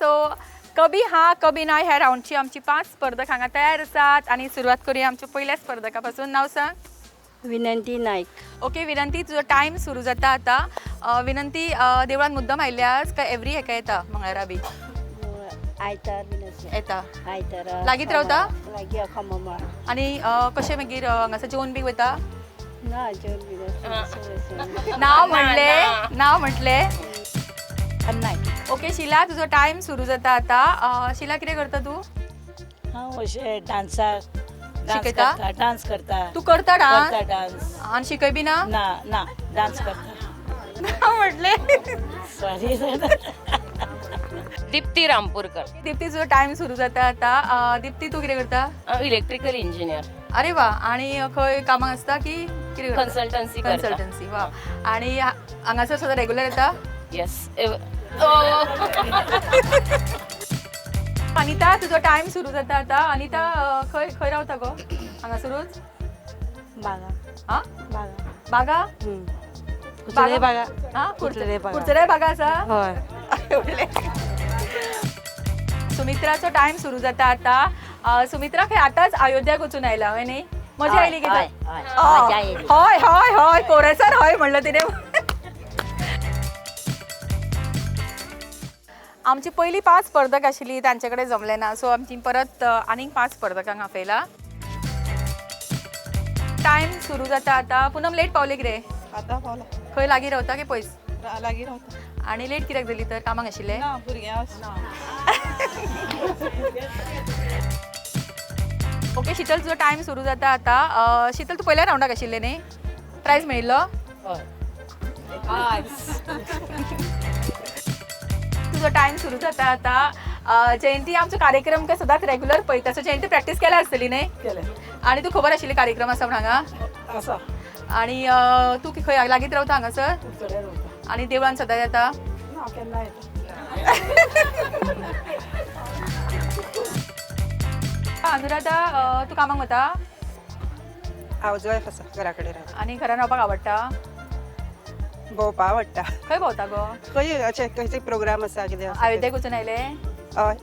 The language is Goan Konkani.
सो कभी हा कभी ना ह्या राऊंडची आमची 5 स्पर्धक हांगा तयार आसात आनी सुरवात करूया आमच्या पयल्या स्पर्धका पासून. नाव सांग. विनंती नाईक. ओके विनंती, तुजो टायम सुरू जाता आता. विनंती, देवळान मुद्दम आयल्यास काय एवरी हेका येता मंगळारा बी? आयतार बीन अशें. येता. आयतारा. लागींच रावता? लागीं, खममाळ. आनी कशें मागीर हांगासर जेवन बी वयता? ना, जेवन बीन अशें. नाव म्हणलें, नाव म्हटलें. नाईक. ओके शिला, तुजो टायम सुरू जाता आता. शिला, कितें करता तूं? हांव अशें डान्साक शिकयता? करता, डान्स करता. तूं करता डान्स? करता डान्स. आनी शिकय बी ना? ना ना, डान्स करता. नाव म्हटलें. सॉरी. दीप्ती रामपूरकर. दीप्ती, तुजो टायम सुरू जाता आता. दीप्ती, तूं कितें करता? हांव इलेक्ट्रिकल इंजिनियर. अरे वा, आनी खंय कामाक आसता की कितें करता? कन्सल्टन्सी करता. कन्सल्टन्सी, वा. आनी हांगासर सदां रेगुलर येता? येस. अनिता, तुजो टायम सुरू जाता आता. अनिता, खंय खंय रावता गो? हांगासरूच? बागा. हा? बागा. बागा? कुचरे बागा. हा, कुचरे बागा. कुर्चरे बागा आसा. हय. सुमित्राचो टायम सुरू जाता आता. सुमित्रा, खंय आतांच अयोध्याक वचून आयला हय न्ही? मजा आयली कितें? हय हय हय, कोरेसान हय म्हणलं तिने. आमची पयली 5 स्पर्धक आशिल्ली, तांचे कडेन जमलें ना, सो आमची परत आनीक 5 स्पर्धकांक आपयला. टायम सुरू जाता आता. पुनम, लेट पावले कितें? आतां पावला. खंय लागीं रावता की पयस? लागीं रावता. आनी लेट कित्याक जाली तर? कामाक आशिल्लें? ना, भुरग्यां. ओके शीतल, तुजो टायम सुरू जाता आता. शीतल, तूं पयल्या रावंडाक आशिल्लें न्ही? प्रायज मेळिल्लो? हय. तुजो टायम सुरू जाता आता. जयंती आमचो कार्यक्रम काय सदांच रेगुलर पळयता, सो जयंती प्रॅक्टीस केल्या आसतली न्ही? केलें. आनी तूं खबर आशिल्ली कार्यक्रम आसा म्हण हांगा? आसा. आनी तूं खंय लागींच रावता हांगासर? कुडचड्यार रावता. आनी देवळान सदां येता? ना, केन्ना येता. अनुराधा, तूं कामाक वता? हावज वायफ आसा, घरा कडेन रावता. आनी घरान रावपाक आवडटा? भोंवपा आवडटा. खंय भोंवता गो? खंय अशें खंयचे प्रोग्राम आसा, कितें आसा. अयोध्याक वचून आयले? हय.